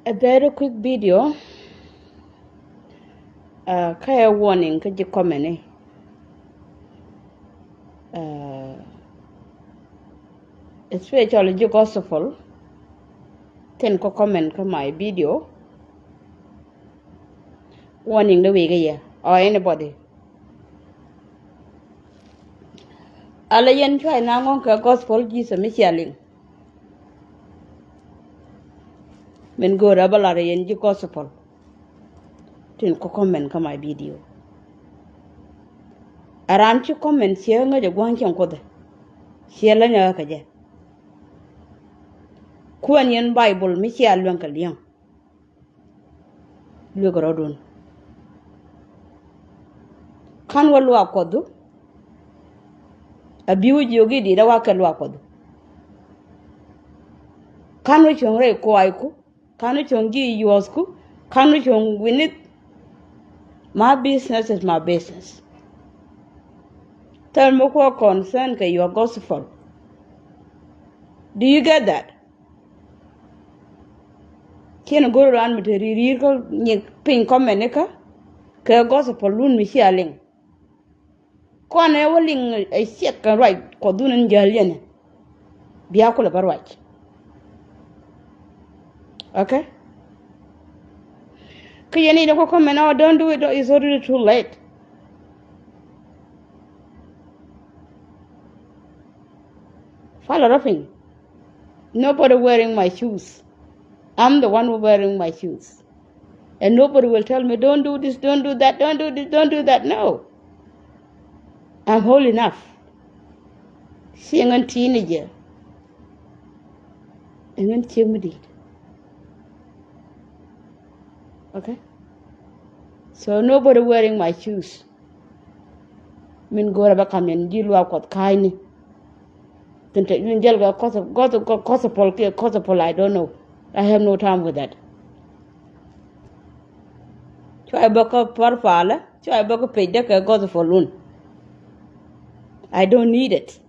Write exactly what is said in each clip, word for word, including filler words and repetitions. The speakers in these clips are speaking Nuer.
A very quick video. Uh, kä ɛ warning kä ji̱ comment ni. Uh, especially ji̱ gospel. Tin kɔ comment kä my video. Warning dee wi̱i̱ kä yɛ or anybody. Ala yɛn cuay na ŋɔ̱ŋ kɛ gospel Jesus mi cia liŋ. Min go̱o̱rä bä lar yɛn ji̱ gospel. Tin kɔ comment kä my video. A raan ci comment ciɛ ŋäc a gua̱a̱ŋ cieŋ kuothɛ. Ciɛ lä nyɛ kä jɛ. Kuɛn yɛn Bible mi cia luäŋ kɛ liɛŋ. Luek rɔ̱dun. Ka̱n wä luaak kuɔthu. A bi̱i̱ wä jiök i̱ di̱t a wakɛ luaak kuɔthu. Ka̱n wä cuɔ̱ŋ rɛy kuayku. Ka̱n wä cuɔ̱ŋ ji̱ yuɔ̱thku. Ka̱n wä cuɔ̱ŋ wi̱nith. My business is my business. Thil mi kuɔ concern kɛ your gospel. Do you get that? Ciɛn go̱r raan mi te ri̱i̱r ri̱i̱r kä nyik piny comment ni kä kɛ gospel lun mi cia liŋ. Kɔn ɛ wä liŋ ɛ ciɛk kɛ ruac kuɔth dun in jäl yɛn. Bia kulɛ bä ruac. Okay. Kä yɛn i̱ dɛ kɔ comment, oh, don't do it, it's already too late. Follow rapping. Nobody wearing my shoes. I'm the one who wearing my shoes. And nobody will tell me, don't do this, don't do that, don't do this, don't do that. No. I'm old enough. Ci ŋän teenager. Ŋän ciek mi di̱i̱t. Okay. So nobody wearing my shoes. Min go̱o̱rä bä kam yɛn ji̱ luaak kuɔth ka̱a̱cni. Tin te min jäl kɛ gospel, gospel, gospel kiɛ gospel, I don't know. I have no time with that. Cuay bä kä profile, cuay bä kä page dä kɛ gospel lun. I don't need it.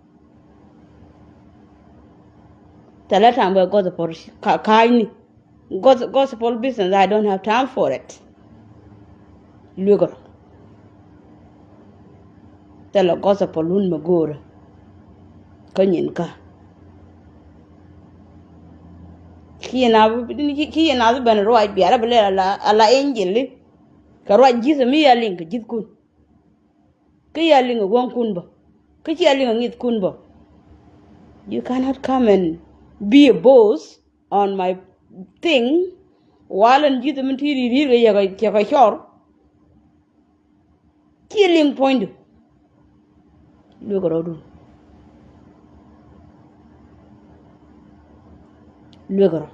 Thilɛ time bä gospel ka̱a̱cni. Gos-, gospel business, I don't have time for it. Luek rɔ. Thilɛ gospel lun mi go̱o̱rä. Kä nyin kä. Kiɛ na bi, kiɛ na bi ben ruac biarä bi lɛl ala, ala angel. Kɛ ruac ji̱th mi ya liŋ kɛ ji̱thkun. Kä ya liŋ a wäŋkun bä. Kä cia liŋ a ŋi̱thkun bä. You cannot come and be a boss on my thing. Walɛ ni ji̱th min ti ri̱i̱r ri̱i̱r kɛ yɛ kɛ cɔr. Ci liŋ puɔ̱nydu. Luek rɔ̱dun. Luek rɔ.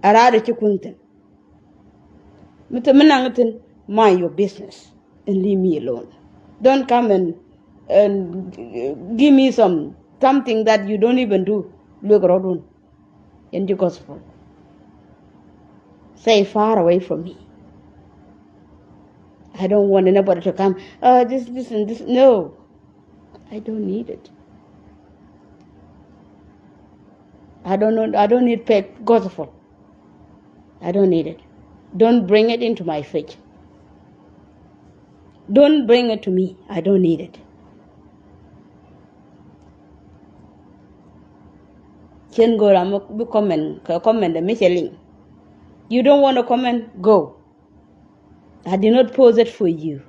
A raadɛ ci kui̱n thi̱n. Mi te mi naŋ thi̱n, mind your business and leave me alone. Don't come and, and give me some, something that you don't even do. Luek rɔ̱dun. Yɛn ji̱ gospel. Stay far away from me. I don't want anybody to come, uh, this, this and this. No. I don't need it. I don't know, I don't need fake gospel. I don't need it. Don't bring it into my page. Don't bring it to me. I don't need it. Cien go̱o̱r am bi comment, kɛ comment dɛ mi cɛ liŋ. You don't want to comment? Go. I did not post it for you.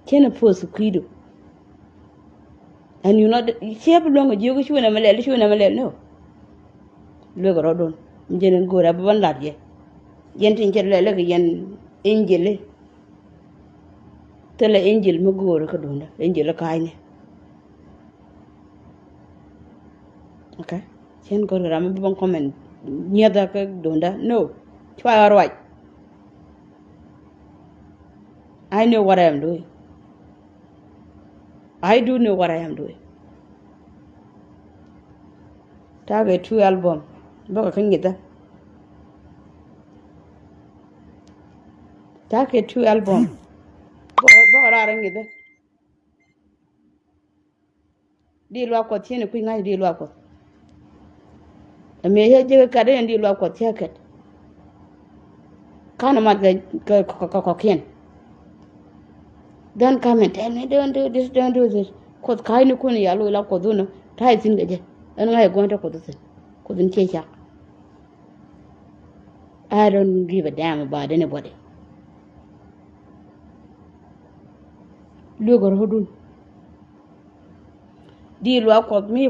Cien a post kui̱du. And you not, ciɛ bi luäŋ kɛ jiök cu nɛ mi lɛl, cu nɛ mi lɛl, no. Luek rɔ̱dun. Jɛn in go̱o̱r a bi bän lat yɛ. Yɛn tin cɛ lɛl kɛ yɛn angel. Thilɛ angel mi go̱o̱r kä duundä, angel ka̱a̱cni. Okay. Cien go̱o̱r kɛ ram mi bi bän comment nyiɛthä kä duundä. No. Cua ɣä ruac. I know what I am doing. I do know what I am doing. Ta̱a̱ kɛ two album. Bäkɛ kä nyithä. Ta̱a̱ kɛ two album. Bäkɛ, bäkɛ raar kä nyithä. Di luak kuɔth cien kui̱ ŋa̱c di luak kuɔth. Ɛ mëë cä jek ɛ kɛt in di luak Kuɔth cä kɛt. Ka̱n ɛ mat kɛ, kɛ, kɛ, kɛ kɔ̱kiɛn. Don't come and tell me, "Don't do this, don't do this." Kuoth ka̱cnikun ya loc la Kuoth wun ta̱a̱ thi̱n kɛ jɛ. Ɛn ŋa̱c ɛ gua̱n te Kuoth thi̱n. Kuoth in ciɛ cak. I don't give a damn about anybody. Lueek rɔ̱dun. Di luaak Kuɔth mi,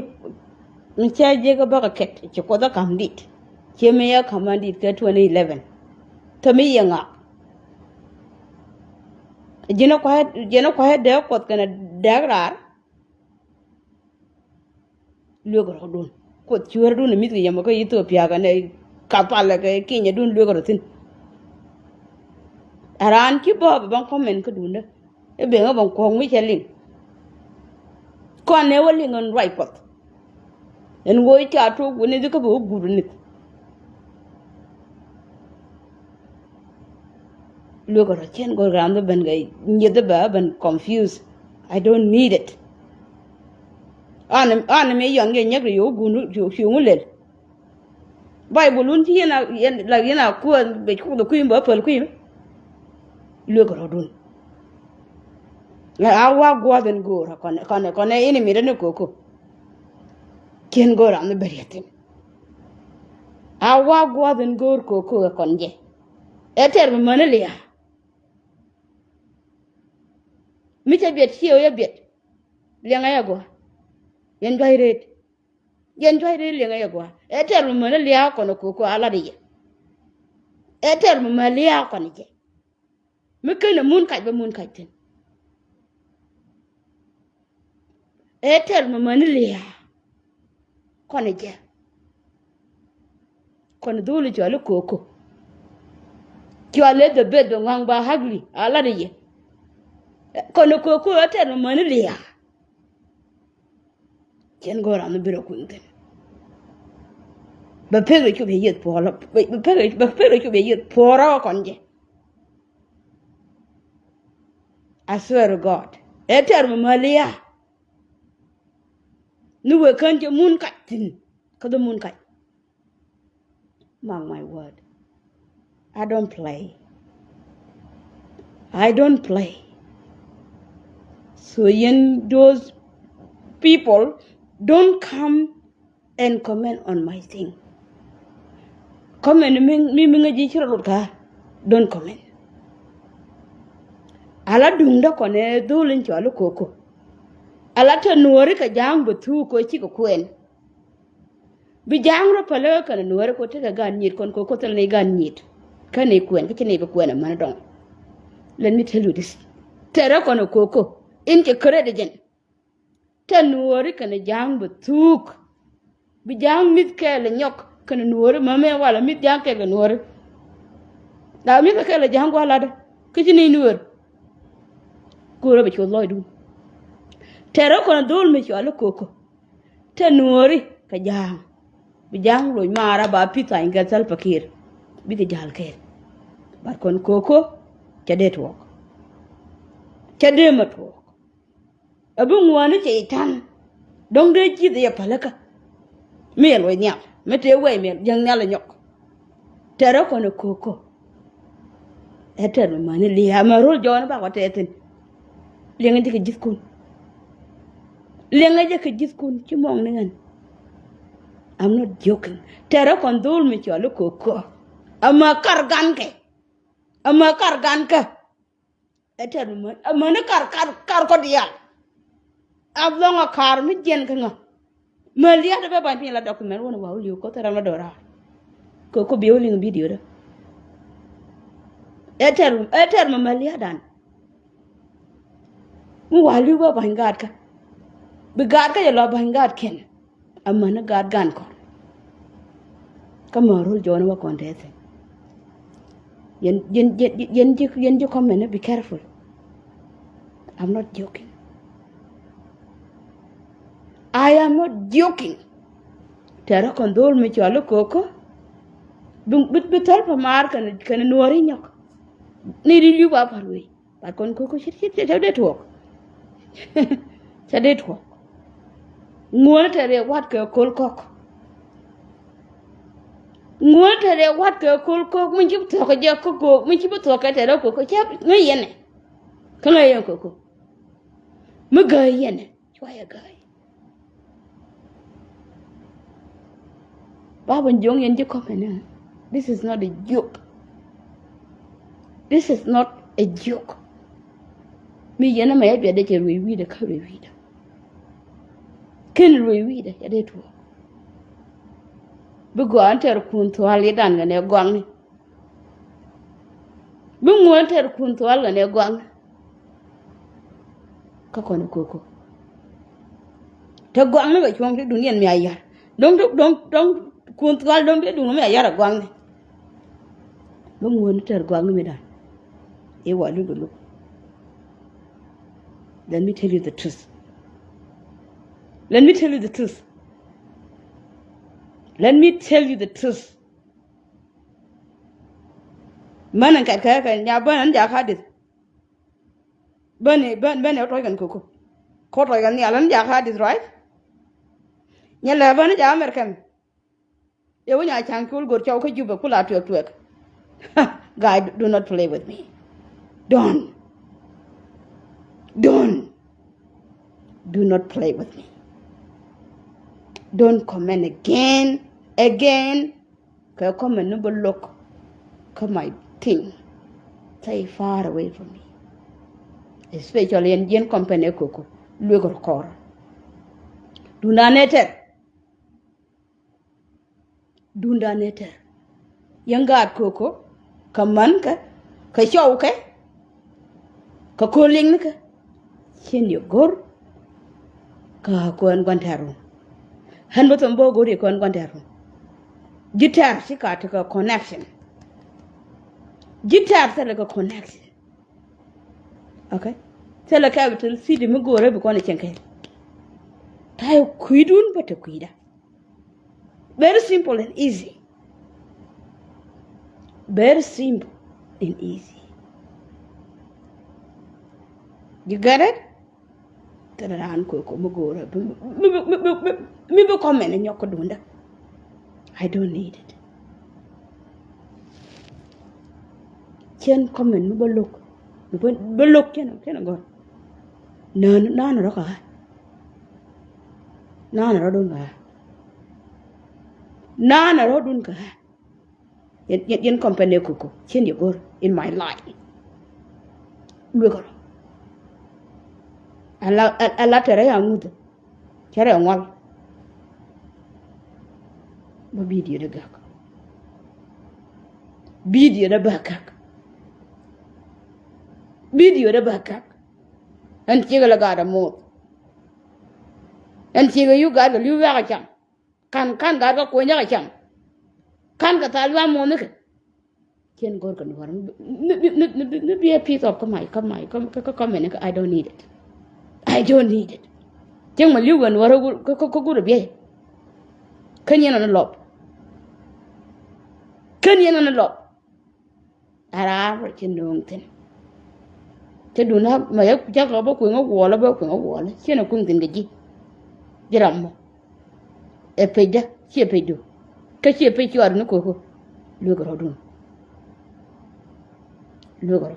mi cä jek bäkɛ kɛt ci Kuoth ɛ ka̱m dit. Ciɛ mi yɛ ka̱m an dit kɛ twenty eleven. Kä mi yɛ ŋak. Ji̱n ɛ kua̱c, ji̱n ɛ kua̱c dee Kuɔth kɛnɛ dɛk raar. Lueek rɔ̱dun. Kuoth cueerdun ɛ mi̱th kɛ yɛmɛ kä Ethiopia kɛnɛ Kampala kɛ Kenya dun lueek rɔ thi̱n. A raan ci bä bɛ baŋ comment kä duundä. I̱ ben ɣä baŋ kuɔ̱k mi cɛ liŋ. Kɔn nɛ wä liŋ ɛn ruac Kuɔth. Ɛn ɣöö i̱ ca tuɔɔk wä ni̱th kä bɛ wä guut ni̱th. Lueek rɔ cɛn go̱o̱r ram dhi ben kɛ nyieth dhi bɛ ben confuse. I don't need it. An, an mi yɔn kɛ nyɛk ri yo̱o̱k guun cuŋ lel. Baibul wun ci yɛn a, yɛn la yɛn a kuäär bɛ cuk dhi kui̱ bä päl kui̱. Lueek rɔ̱dun. A wa gua̱th in go̱o̱r kɔn, kɔn, kɔn ɛ enemy dä ni koko. Cɛn go̱o̱r ram dhi bɛ riɛth thi̱n. A wa gua̱th in go̱o̱r koko ɛ kɔn jɛ. Ɛ tɛr mi mäni lia̱a̱. Mi cɛ biɛt ciɛ wä yɛ biɛt. Liɛŋɛ yɛ gua̱a̱. Yɛn juac reet. Yɛn juac reet liɛŋɛ yɛ gua̱a̱. Ɛ tɛr mi mäni lia̱a̱ kɔn ɛ koko a lat i̱ yɛ. Ɛ tɛr mi mäni lia̱a̱ kɔn i̱ jɛ. Mi ken ɛ mun kac bä mun kac thi̱n. Ɛ tɛr mi mäni lia̱a̱ kɔn ɛ jɛ. Kɔn dholi cɔali koko. Cɔali dhɛ beth bɛ ŋɔ̱a̱ŋ ba hagli a lat i̱ yɛ. Kɔn koko ɛ tɛr mi mäni lia̱a̱. Cɛn go̱o̱r ram mi bi rɔ kuny kɛn. Bɛ pek rɔ cop yɛ yieth puɔ̱ɔ̱rä, bɛ pek rɔ cop yɛ yieth puɔ̱ɔ̱rä kɔn jɛ. I swear to God. Ɛ tɛr mi mäli ya. Ni wee kän cɛ mun kac thi̱n. Kä dhɛ mun kac. Mark my word. I don't play. I don't play. So yɛn those people don't come and comment on my thing. Comment mi, mi, mi ŋäc ji̱ ci rɔ lot kä. Don't comment. Ala duŋdä kɔn ɛ dhol in cɔal i̱ koko. Ala te nuɔɔri kɛ ja̱a̱ŋ bɛ thuk kɛ cikɛ kuɛn. Bi ja̱a̱ŋ rɔ päl ɛ kɛn nuɔɔri kɛ tekɛ gan nyiet kɔn koko thil ni gan nyiet. Kä ni kuɛn kä ci ni bi kuɛn ɛ män dɔŋ. Let me tell you this. Tɛrɛ kɔn ɛ koko in cɛ credit jɛn. Te nuɔɔri kɛnɛ ja̱a̱ŋ bɛ thuuk. Bi ja̱a̱ŋ mi̱th kɛɛl ɛ nyɔk kɛnɛ nuɔɔri mämɛ walɛ mi̱th ja̱a̱ŋ kɛɛl kɛ nuɔɔri. La mi̱th kɛ kɛɛl ɛ ja̱a̱ŋ gua̱a̱ latdä kä ci ni nuɔɔr. Go̱o̱rä bɛ cuɔth lɔcdun. Tɛrɛ kɔn dhol mi cɔal i̱ koko. Te nuɔɔri kɛ ja̱a̱ŋ. Bi ja̱a̱ŋ loc maarä ba pi̱th thany kɛ Salva Kiir. Bikɛ ja̱l kɛɛl. Bat kɔn koko cɛ dee tuɔɔk. Cɛ dee mɛ tuɔɔk. Ɛ bi ŋuani cɛ i̱ ta̱n. Dɔ̱ŋ dee ji̱th yɛ pälikä. Mi yɛ luɔc nhial mi tëë wɛy mi yɛ jiäŋ nhial ɛ nyɔk. Tɛrɛ kɔn ɛ koko. Ɛ tɛr mi mäni lia̱a̱ mɛ ro̱l jɔɔni bakɔ tɛɛ thi̱n. Liɛŋɛ jɛ kɛ ji̱thkun. Liɛŋɛ jɛ kɛ ji̱thkun ci mɔŋ ni ɣän. I'm not joking. Tɛrɛ kɔn dhol mi cɔal i̱ koko. Ɛmɛ kar gankɛ. Ɛmɛ kar gankɛ. Ɛ tɛr mi män, ɛ mäni kar, kar, kar kɔ diaal. As long a kar mi jiɛn kä ŋä. Mäliat bɛ ba̱ny piny la document wun wa wä li̱w koth ram la do̱raar. Kɛ kɔ bi wä liŋ video dä. Ɛ tɛr, ɛ tɛr mi mäliat dan. Mi wa li̱w bä ba̱ny gaat kä. Bi gaat kä jɛ lɔ ba̱ny gaat kɛn. Amäni gaat gan kɔn. Kä mɛ ro̱l jɔɔni wä kɔn tɛth. Yɛn, yɛn, yɛn, yɛn ji̱, yɛn ji̱ comment ni, be careful. I'm not joking. I am not joking. Tɛrɛ kɔn dhol mi cɔal i̱ koko. Bi, bi, bi thäl pa maar kɛn, kɛn nuɔɔri nyɔk. Ni di li̱w ba pal wei. Bat kɔn koko cɛ, cɛ, cɛ, cɛ dee tuɔɔk. Cɛ dee tuɔɔk. Ŋuɔ̱ni tɛr yɛ wat kɛ ko̱l kɔk. Ŋuɔ̱n te dee wat kɛ ko̱l ko̱k mi ci bi thuɔ̱k kɛ jɛ ko̱k ko̱k mi ci bi thuɔ̱k kɛ te dee ko̱k ko̱k cä ŋäc yɛn ɛ. Kä ŋäc yɛn ko̱k ko̱k mi gäi yɛn ɛ cua yɛ gäi. Ba bä jo̱ŋ yɛn ji̱ kɔmɛ ni. This is not a joke. This is not a joke. Mi yɛn ɛmɛ yɛ biɛt dee cɛ ruëc wi̱i̱dɛ kä ruëc wi̱i̱dɛ. Ken ruëc wi̱i̱dɛ yɛ dee tuɔɔk. Bi gɔaa ni tɛr kun thual i̱ dan kɛ nɛ gɔakni. Bi ŋuɔ̱n tɛr kun thual kɛ nɛ gɔakni. Kä kɔn ko̱ko̱ te gɔakni kɛ cuɔ̱ŋ ti duniɛn mi a yar. Do̱ŋ ti do̱ŋ do̱ŋ kun thual do̱ŋ ti duŋ mi a yar a gɔakni. Bi ŋuɔ̱n tɛr gɔakni mi dan. I̱ wa luk luk. Let me tell you the truth. Let me tell you the truth. Let me tell you the truth. Män in kɛt kɛ kɛ nya bän in jak hadith. Bän in bän bän in tɔc kɛn ko̱ko̱. Kɔ tɔc kɛn nhial in jak hadith, right? Nyɛ lɛ bän in jak American. Yɛ wä nya ca̱ŋ col go̱r cɔw kä Jubɛ kula tuɛk tuɛk. Guy, do not play with me. Don't. Don't. Do not play with me. Don't comment again, again. Kɛ comment ni bä look kä my thing. Stay far away from me. Especially yɛn jiɛn company ko̱ko̱. Luek rɔ kɔr. Dunda nɛ tɛr. Dunda nɛ tɛr. Yɛn gaat ko̱ko̱ kɛ mänkɛ kɛ cɔwkɛ kɛ ko̱liŋnikɛ. Cien yɛ go̱r kä kɔn gua̱n tɛr run. Ɣän bä thom bä go̱r yɛ kɔn gua̱n tɛr run. Ji̱ tɛr ci ka ti kɛ connection. Ji̱ tɛr thilɛ kɛ connection. Okay. Thilɛ capital city mi go̱rɛ bi kɔn cieŋ kɛ. Ta̱yɛ kui̱dun bä te kui̱da. Very simple and easy. Very simple and easy. You get it? Thilɛ raan ko̱ko̱ mi go̱o̱rä mi bi comment nyɔk kä duundä. I don't need it. Cien comment mi bä look mi bä look cien cien gɔ̱r. Naan naan rɔ kä ɣä. Naan rɔ dun kä ɣä. Naan rɔ dun kä ɣä. Yɛn yɛn yɛn company ko̱ko̱ cien yɛ go̱r in my life. Luekɛ rɔ. Ala ala tɛrɛ ya ŋuth. Cɛ rɛ ŋual. Bä bidio dɛ gak. Bidio dɛ bä gak. Bidio dɛ bä gak. Ɛn ciek lɛ gaat ɛ moth. Ɛn ciek ɛ yuk gaat kɛ li̱w wiak ɛ cam. Kan kan gaat kɛ kuɔ̱ny jak ɛ cam. Kan kɛ thal wiak moth ni kɛ. Cien go̱r kɛ nuɔr mi bi a piece of kä my kä my kä kä kä mɛn kä I don't need it. I don't need it. Cieŋ ma li̱w kɛ nuɔr kä kä kä gur a biey. Kä nyin ɔn lɔp. Kä nyin ɔn lɔp. A raar rɔ ci no̱o̱ŋ thi̱n. Cä dun na ma yɛ jakä bä kueŋä wuɔlä bä kueŋä wuɔlä ciɛ na kueŋ thi̱n kɛ ji̱. Ji̱ ram mɔ. Ɛ pecdä ciɛ pecdu. Kä ciɛ pec cuarɛ ni ko̱ko̱. Lueek rɔ̱dun. Lueek rɔ.